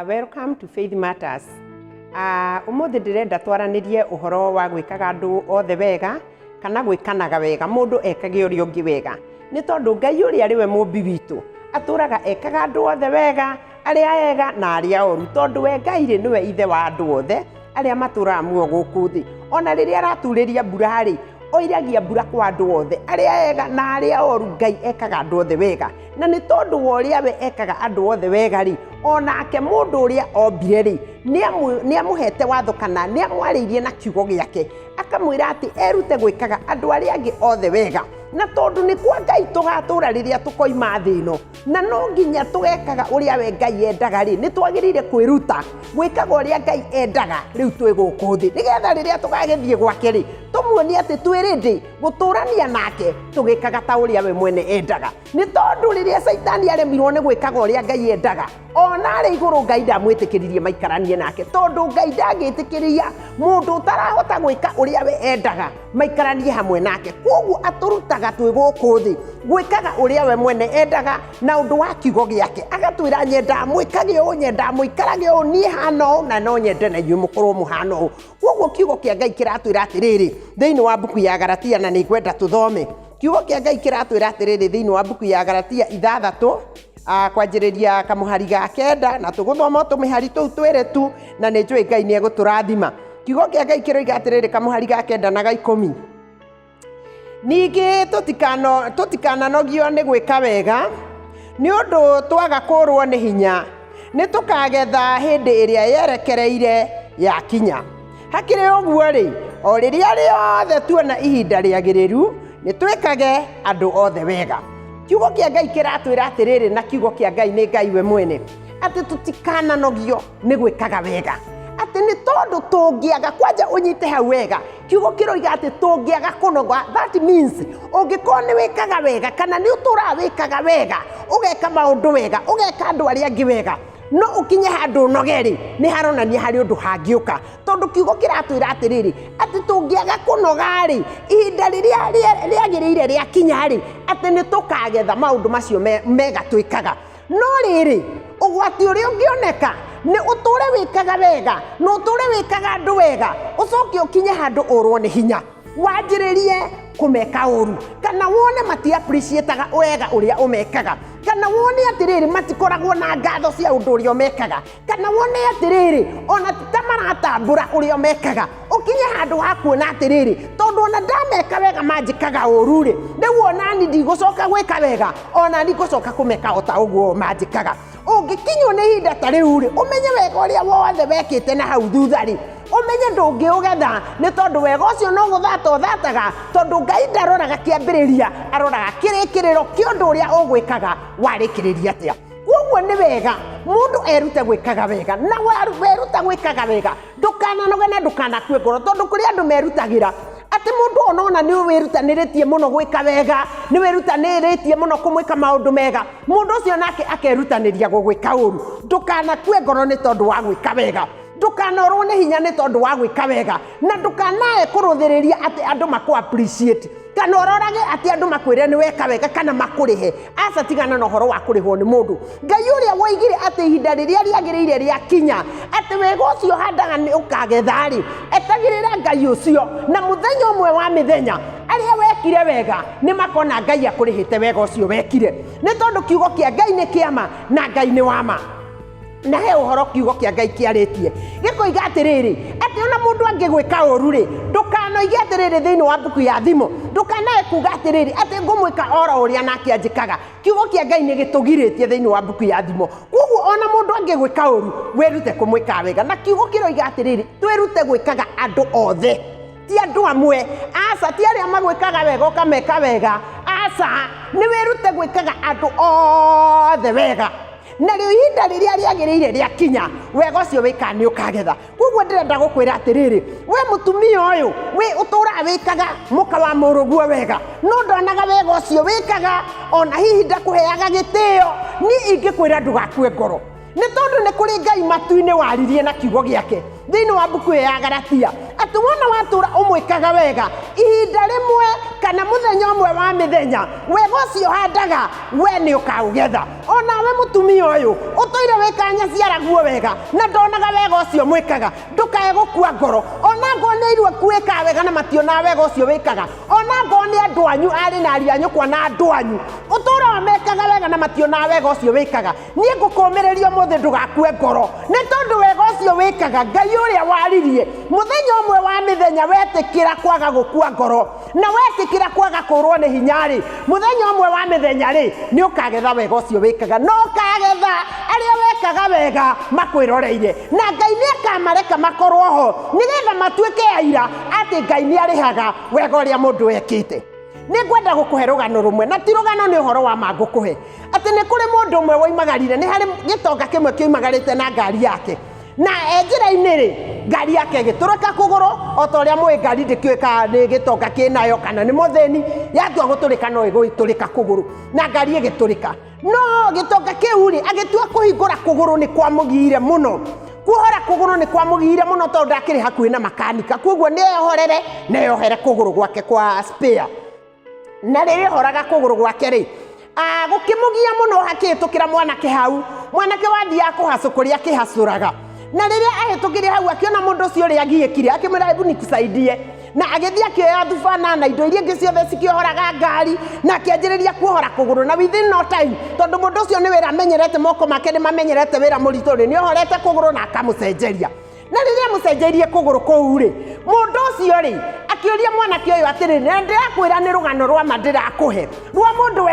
Welcome to Faith Matters. Ũmũthĩ ndĩrenda twaranĩrie ũhoro wa gwĩkaga andũ othe wega kana gwĩkanaga wega, mũndũ ekage ũrĩa ũngĩ wega. Nĩ tondũ Ngai ũrĩa arĩ we mũmbi witũ atũraga ekaga andũ othe wega, arĩa ega na arĩa oru, tondũ we Ngai rĩ nĩwe ithe wa andũ othe arĩa matũraga muoyo gũkũ thĩ. Ona rĩrĩa araturĩria mbura rĩ, oiragia mbura kwa andũ othe, arĩa ega na arĩa oru. Ngai ekaga andũ othe wega, na nĩ tondũ wa ũrĩa we ekaga andũ othe wega rĩ, onake mũndũ ũrĩa ombire rĩ, nĩ amũhete watho kana nĩ amwarĩirie na kiugo gĩake, akamwĩra atĩ erute gwĩkaga andũ arĩa angĩ othe wega. Na tondũ nĩ kwa Ngai tũgatũra rĩrĩa tũkoima thĩ ĩno, na no nginya tũgekaga ũrĩa we Ngai endaga rĩ, nĩ twagĩrĩire kwĩruta gwĩkaga ũrĩa Ngai endaga rĩu twĩ gũkũ thĩ, nĩgetha rĩrĩa tũgagĩthiĩ gwake rĩ, tũmuonie atĩ twĩ ready gũtũrania nake tũgĩkaga ta ũrĩa we mwene endaga. Nĩ tondũ rĩrĩa Caitani aremirwo nĩ gwĩkaga ũrĩa Ngai endaga, ona arĩ igũrũ Ngai ndamwĩtĩkĩririe maikaranie nake, tondũ Ngai ndangĩtĩkĩria mũndũ ũtarahota gwĩka ũrĩa we endaga maikaranie hamwe nake. Kwoguo atũrutaga twĩ gũkũ thĩ gwĩkaga ũrĩa we mwene endaga na ũndũ wa kiugo gĩake, agatwĩra nyendaga mwĩkage ũũ, nyendaga mũikarage ũũ, niĩ hana ũũ na no nyende na inyuĩ mũkorwo mũhana ũũ. Kwoguo kiugo kĩa Ngai kĩratwĩra atĩrĩrĩ thĩinĩ wa mbuku ya Galatia, na nĩ ngwenda tũthome kiugo kĩa Ngai kĩratwĩra atĩrĩrĩ thĩinĩ wa mbuku ya Galatia 6, kwanjĩrĩria kamũhari ga 9, na tũgũthoma o tũmĩhari tũu twĩrĩ tu, na nĩ njũĩ Ngai nĩ egũtũrathima. Kiugo kĩa Ngai kĩroiga atĩrĩrĩ kamũhari ga 9 na ga 10, ningĩ tũtikananogio nĩ gwĩka wega, nĩ ũndũ twaga kũrwo nĩ hinya nĩ tũkagetha hĩndĩ ĩrĩa yerekereire yakinya. Hakĩrĩ ũguo rĩ, o rĩrĩa rĩothe tuona ihinda rĩagĩrĩru, nĩ twĩkage andũ othe wega. Kiugo kĩa Ngai kĩratwĩra atĩrĩrĩ, na kiugo kĩa Ngai nĩ Ngai we mwene, atĩ tũtikananogio nĩ gwĩkaga wega, atĩ nĩ tondũ tũngĩaga kwanja, ũnyite hau wega, kiugo kĩroiga atĩ tũngĩaga kũnoga. That means ũngĩkorwo nĩ wĩkaga wega kana nĩ ũtũraga wĩkaga wega, ũgeka maũndũ wega, ũgeka andũ arĩa angĩ wega, no ũkinye handũ ũnoge rĩ, nĩ haronania harĩ ũndũ hangĩũka, tondũ kiugo kĩratwĩra atĩrĩrĩ, atĩ tũngĩaga kũnoga rĩ, ihinda rĩrĩa rĩagĩrĩire rĩakinya rĩ, atĩ nĩ tũkagetha maũndũ macio mega twĩkaga. No rĩrĩ, ũgwati ũrĩa ũngĩoneka nĩ ũtũre wĩkaga wega na ũtũre wĩkaga andũ wega, ũcoke ũkinye handũ ũrwo nĩ hinya, wanjĩrĩrie kũmeka ũru, kana wone mati appreciataga wega ũrĩa ũmekaga, kana wone atĩrĩrĩ matikoragwo na ngatho cia ũndũ ũrĩa ũmekaga, kana wone atĩrĩrĩ ona ti ta maratambũra ũrĩa ũmekaga. Ũkinye handũ ha kuona atĩrĩrĩ, tondũ ona ndameka wega manjĩkaga ũru rĩ, rĩu onani ndigũcoka gwĩka wega, onani ngũcoka kũmeka o ta ũguo manjĩkaga. Ũngĩkinywo nĩ ihinda ta rĩu rĩ, ũmenye wega ũrĩa wothe wekĩte na hau thutha rĩ, ũmenye ndũngĩũgetha, nĩ tondũ wega ũcio no gũthata ũthataga, tondũ Ngai ndaroraga kĩambĩrĩria, aroraga kĩrĩkĩrĩro kĩa ũndũ ũrĩa ũgwĩkaga warĩkĩrĩria atĩa. Koguo nĩ wega mũndũ erute gwĩkaga wega, na weruta gwĩkaga wega ndũkananoge na ndũkanakue ngoro, tondũ kũrĩ andũ merutagĩra atĩ mũndũ onona nĩ wĩrutanĩrĩtie mũno gwĩka wega, nĩ wĩrutanĩrĩtie mũno kũmwĩka maũndũ mega, mũndũ ũcio nake akerutanĩria gũgwĩka ũru. Ndũkanakue ngoro nĩ tondũ wa gwĩka wega, ndũkanorwo nĩ hinya nĩ tondũ wa gwĩka wega, na ndũkanae kũrũthĩrĩria atĩ andũ makũ appreciate, kana ũrorage atĩ andũ makwĩre nĩ weka wega kana makũrĩhe. Aca, tigana na ũhoro wa kũrĩhwo nĩ mũndũ. Ngai ũrĩa woigire atĩ ihinda rĩrĩa rĩagĩrĩire rĩakinya atĩ wega ũcio handaga nĩ ũkagetha rĩ, etagĩrĩra Ngai ũcio, na mũthenya ũmwe wa mĩthenya arĩa wekire wega nĩ makona Ngai akũrĩhĩte wega ũcio wekire, nĩ tondũ kiugo kĩa Ngai nĩ kĩama na Ngai nĩ wama. Na he ũhoro kiugo kĩa Ngai kĩarĩtie gĩkoiga atĩrĩrĩ, atĩ ona mũndũ angĩgwĩka ũru rĩ, ndũkanoige atĩrĩrĩ thĩinĩ wa mbuku ya Thimo, ndũkanae kuga atĩrĩrĩ atĩ ngũmwĩka oro ũrĩa nake anjĩkaga. Kiugo kĩa Ngai nĩ gĩtũgirĩtie thĩinĩ wa mbuku ya Thimo. Koguo ona mũndũ angĩgwĩka ũru, wĩrute kũmwĩka wega. Na kiugo kĩroiga atĩrĩrĩ, twĩrute gwĩkaga andũ othe, ti andũ amwe. Aca, ti arĩa magwĩkaga wega ũkameka wega. Aca, nĩ wĩrute gwĩkaga andũ othe wega, na rĩo ihinda rĩrĩa rĩagĩrĩire rĩakinya, wega ũcio wĩkaga nĩ ũkagetha. Koguo ndĩrenda gũkwĩra atĩrĩrĩ, we mũtumia ũyũ wĩ ũtũraga wĩkaga mũka wa mũrũguo wega, no ndonaga wega ũcio wĩkaga, ona hihi ndakũheaga gĩtĩo, niĩ ingĩkwĩra ndũgakue ngoro. Nĩ tondũ nĩ kũrĩ Ngai matu-inĩ waririe na kiugo gĩake thĩinĩ wa mbuku ĩyo ya Galatia atĩ wona watũra ũmwĩkaga wega, ihinda rĩmwe kana mũthenya ũmwe wa mĩthenya, wega ũcio ũhandaga we nĩ ũkaũgetha. Onawe mũtumia ũyũ ũtũire wĩkaga nyaciaraguo wega na ndonaga wega ũcio mwĩkaga, ndũkae gũkua ngoro. Ona ngorwo nĩ airũ aku wĩkaga wega na mationaga wega ũcio wĩkaga, ona ngorwo nĩ andũ anyu arĩ na ariũ a nyũkwa na andũ anyu ũtũraga mekaga wega na mationaga wega ũcio wĩkaga, niĩ ngũkũmĩrĩria ũmũthĩ ndũgakue ngoro, nĩ tondũ wega ũcio wĩkaga Ngai ũrĩa waririe mũthenya ũmwe wa mĩthenya, wetĩkĩra kwaga gũkua ngoro na wetĩkĩra kwaga kũrwo nĩ hinya-rĩ, mũthenya ũmwe wa mĩthenya-rĩ, nĩ ũkagetha wega ũcio wĩkaga, na ũkagetha arĩa wekaga wega makwĩroreire, na Ngai nĩ akamareka makorwo ho nĩgetha matuĩke aira atĩ Ngai nĩ arĩhaga wega ũrĩa mũndũ ekĩte. Nĩ ngwenda gũkũhe rũgano rũmwe, na ti rũgano, nĩ ũhoro wa ma ngũkũhe, atĩ nĩ kũrĩ mũndũ ũmwe woimagarire, nĩ harĩ gĩtonga kĩmwe kĩoimagarĩte na ngari yake, na e njĩra-inĩ rĩ, ngari yake ĩgĩtũrĩka kũgũrũ, o ta ũrĩa mũĩ ngari ndĩkĩũĩ kana nĩ gĩtonga kĩnayo kana nĩ mũthĩni, yatua gũtũrĩka no ĩgũtũrĩka kũgũrũ, na ngari ĩgĩtũrĩka. No gĩtonga kĩu rĩ, agĩtua kũhingũra kũgũrũ nĩ kwamũgiire mũno, kuohora kũgũrũ nĩ kwamũgiire mũno tondũ ndakĩrĩ hakuhĩ na makanika, koguo nĩ eyohorere na eyohere kũgũrũ gwake kwa spare. Na rĩrĩa ohoraga kũgũrũ gwake rĩ, gũkĩmũgia mũno hakĩhĩtũkĩra mwanake hau, mwanake wathiaga kũhacũ kũrĩa akĩhacũraga. Na rĩrĩa ahĩtũkire hau akĩona mũndũ ũcio ũrĩa agiĩkire, akĩmwĩra hebu nikusaidie, na agĩthiĩ akĩoya thubana na indo iria ingĩ ciothe cikĩohoraga ngari, na akĩanjĩrĩria kuohora kũgũrũ, na within no time, tondũ mũndũ ũcio nĩ wĩra amenyerete, moko make nĩ mamenyerete wĩra mũritũ rĩ, nĩ ohorete kũgũrũ na akamũcenjeria. Na rĩrĩa amũcenjeirie kũgũrũ kũu rĩ, mũndũ ũcio rĩ, akĩũria mwanake ũyũ atĩrĩrĩ, na ndĩrakwĩra nĩ rũgano rwa ma ndĩrakũhe, rwa mũndũ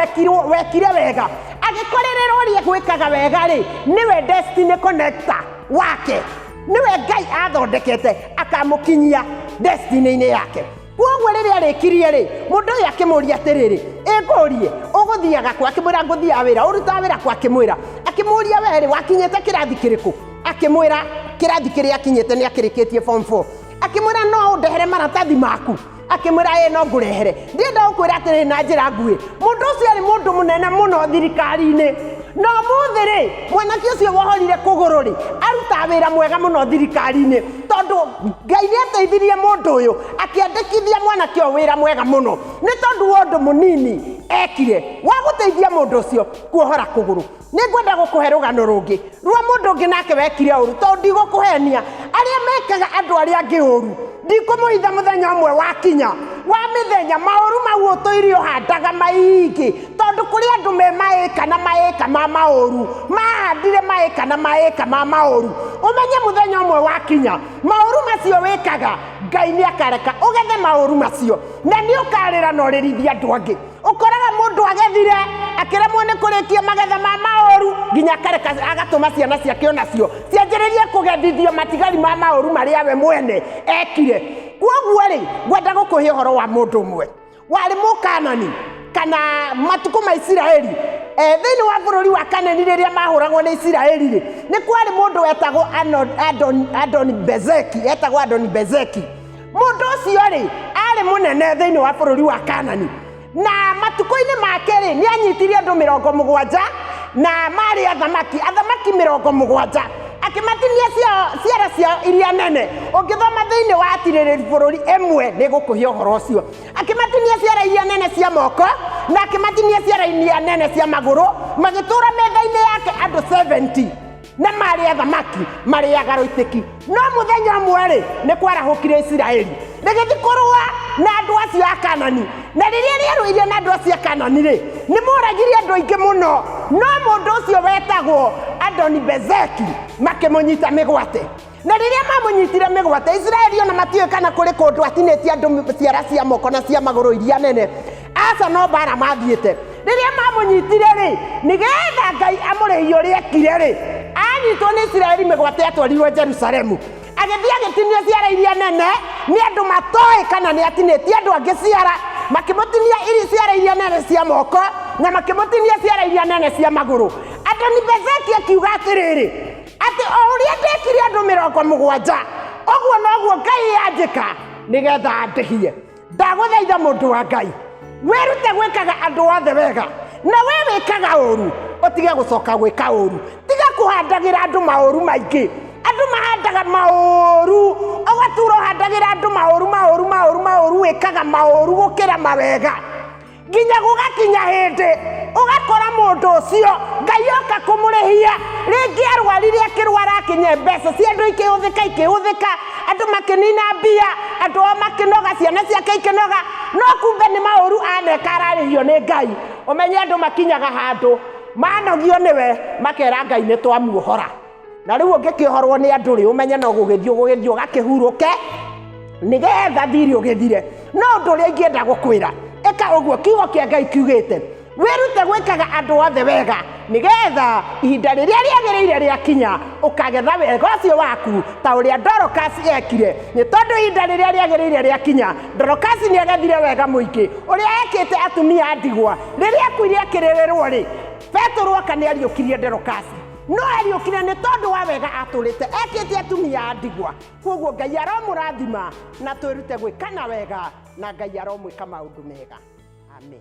wekire wega, agĩkorerera ũrĩa gwĩkaga wega rĩ, nĩwe destiny connector wake, nĩwe Ngai athondekete akamũkinyia destiny-inĩ yake. Koguo rĩrĩa arĩkirie rĩ, mũndũ ũyũ akĩmũria atĩrĩrĩ, ĩ ngũrie, ũgũthiaga kũ? Akĩmwĩra ngũthiaga wĩra. Ũrutaga wĩra kũ? Akĩmwĩra. Akĩmũria we rĩ, wakinyĩte kĩrathi kĩrĩkũ? Akĩmwĩra kĩrathi kĩrĩa akinyĩte nĩ akĩrĩkĩtie form 4. Akĩmwĩra no ũndehere maratathi maku? Akĩmwĩra ĩ no ngũrehere. Ndĩrenda gũkwĩra atĩrĩrĩ na njĩra nguhĩ, mũndũ ũcio arĩ mũndũ mũnene mũno thirikari-inĩ, na ũmũthĩ rĩ, mwanake ũcio wohorire kũgũrũ rĩ, arutaga wĩra mwega mũno thirikari-inĩ, tondũ Ngai nĩ ateithirie mũndũ ũyũ akĩandĩkithia mwanake ũyũ wĩra mwega mũno, nĩ tondũ wa ũndũ mũnini ekire wa gũteithia mũndũ ũcio kuohora kũgũrũ. Nĩ ngwenda gũkũhe rũgano rũngĩ rwa mũndũ ũngĩ nake wekire ũru, tondũ ndigũkũhenia, arĩa mekaga andũ arĩa angĩ ũru, ndikũmũhitha mũthenya ũmwe wakinya wa mĩthenya, maũru mau ũtũire ũhandaga maingĩ, tondũ kũrĩ andũ me maĩka na maĩka ma maũru, mahandire maĩka na maĩka ma maũru. Ũmenye mũthenya ũmwe wakinya, maũru macio wĩkaga, Ngai nĩ akareka ũgethe maũru macio, na nĩ ũkarĩra na ũrĩrithie andũ angĩ. Ũkoraga mũndũ agethire akĩremwo nĩ kũrĩkia magetha ma maũru, nginya akareka agatũma ciana ciake onacio cianjĩrĩrie kũgethithio matigari ma maũru marĩa we mwene ekire. Kwoguo rĩ, ngwenda gũkũhe ũhoro wa mũndũ ũmwe warĩ Mũkanani kana matukũ ma Isiraeli. Thĩinĩ wa bũrũri wa Kanani rĩrĩa mahũragwo nĩ Isiraeli rĩ, nĩ kwarĩ mũndũ wetagwo Adoni Bezeki, etagwo Adoni Bezeki. Mũndũ ũcio rĩ, arĩ mũnene thĩinĩ wa bũrũri wa Kanani, na matukũ-inĩ make rĩ, nĩ anyitire andũ 70 na marĩ athamaki, athamaki 70, akĩmatinia ciara ciao iria nene. Ũngĩthoma thĩinĩ wa atirĩrĩri bũrũri ĩmwe nĩ gũkũhe ũhoro ũcio. Akĩmatinia ciara iria nene cia moko na akĩmatinia ciara iria nene cia magũrũ, magĩtũra metha-inĩ yake andũ 70, na marĩ athamaki marĩaga rũitĩki. No mũthenya ũmwe rĩ, nĩ kwarahũkire Isiraeli rĩgĩthiĩ kũrũa na andũ acio a Kanani, na rĩrĩa rĩarũire na andũ acio a Kanani rĩ, nĩ moragire andũ aingĩ mũno, no mũndũ ũcio wetagwo Adoni Bezeki makĩmũnyita mĩgwate. Na rĩrĩa mamũnyitire mĩgwate, Isiraeli ona matiũĩ kana kũrĩ kũndũ atinĩtie andũ ciara cia moko na cia magũrũ iria nene, aca, no mbara mathiĩte. Rĩrĩa mamũnyitire rĩ, nĩgetha Ngai amũrĩhie ũrĩa ekire rĩ, anyitwo nĩ Isiraeli mĩgwate atwarirwo Jerusalemu, agĩthiĩ agĩtinio ciara iria nene nĩ andũ matoĩ kana nĩ atinĩtie andũ angĩ ciara, makĩmũtinia ciara iria nene cia moko na makĩmũtinia ciara iria nene cia magũrũ. Adoni Bezeki akiuga atĩrĩrĩ, atĩ o ũrĩa ndekire andũ 70, ũguo noguo Ngai anjĩka nĩgetha andĩhie. Ndagũthaitha mũndũ wa Ngai, wĩrute gwĩkaga andũ othe wega, na we wĩkaga ũru ũtige gũcoka gwĩka ũru. Tiga Kũhandagĩra andũ maũru maingĩ. Andũ mahandaga maũru, ũgatura ũhandagĩra andũ maũru, maũru, maũru, maũru, wĩkaga maũru gũkĩra mawega, nginya gũgakinya hĩndĩ ũgakora mũndũ ũcio Ngai oka kũmũrĩhia. Rĩngĩ arwarire, akĩrwara, akinye mbeca cia andũ ikĩhũthĩka, ikĩhũthĩka, andũ makĩnina mbia, andũ ao makĩnoga, ciana ciake ikĩnoga, no kumbe nĩ maũru aneka ararĩhio nĩ Ngai. Ũmenye andũ makinyaga handũ manogio nĩwe, makera Ngai nĩ twamuohora. Na rĩu ũngĩkĩohorwo nĩ andũ rĩ, ũmenye no gũgĩthiĩ ũgũgĩthiĩ ũgakĩhurũke nĩgetha thirĩ ũgĩthire. No ũndũ ũrĩa ingĩenda gũkwĩra, ĩka ũguo kiugo kĩa Ngai kiugĩte, wĩrute gwĩkaga andũ othe wega, nĩgetha ihinda rĩrĩa rĩagĩrĩire rĩakinya ũkagetha wega ũcio waku, ta ũrĩa Dorokasi ekire. Nĩ tondũ ihinda rĩrĩa rĩagĩrĩire rĩakinya, Dorokasi nĩ agethire wega mũingĩ ũrĩa ekĩte atumia a ndigwa. Rĩrĩa akuire akĩrĩrĩrwo rĩ, Petero oka nĩ ariũkirie Dorokasi, no ariũkire nĩ tondũ wa wega atũrĩte ekĩte atumia a ndigwa. Koguo Ngai aromũrathima, na twĩrute gwĩkana wega, na Ngai aromwĩka maũndũ mega. Amen.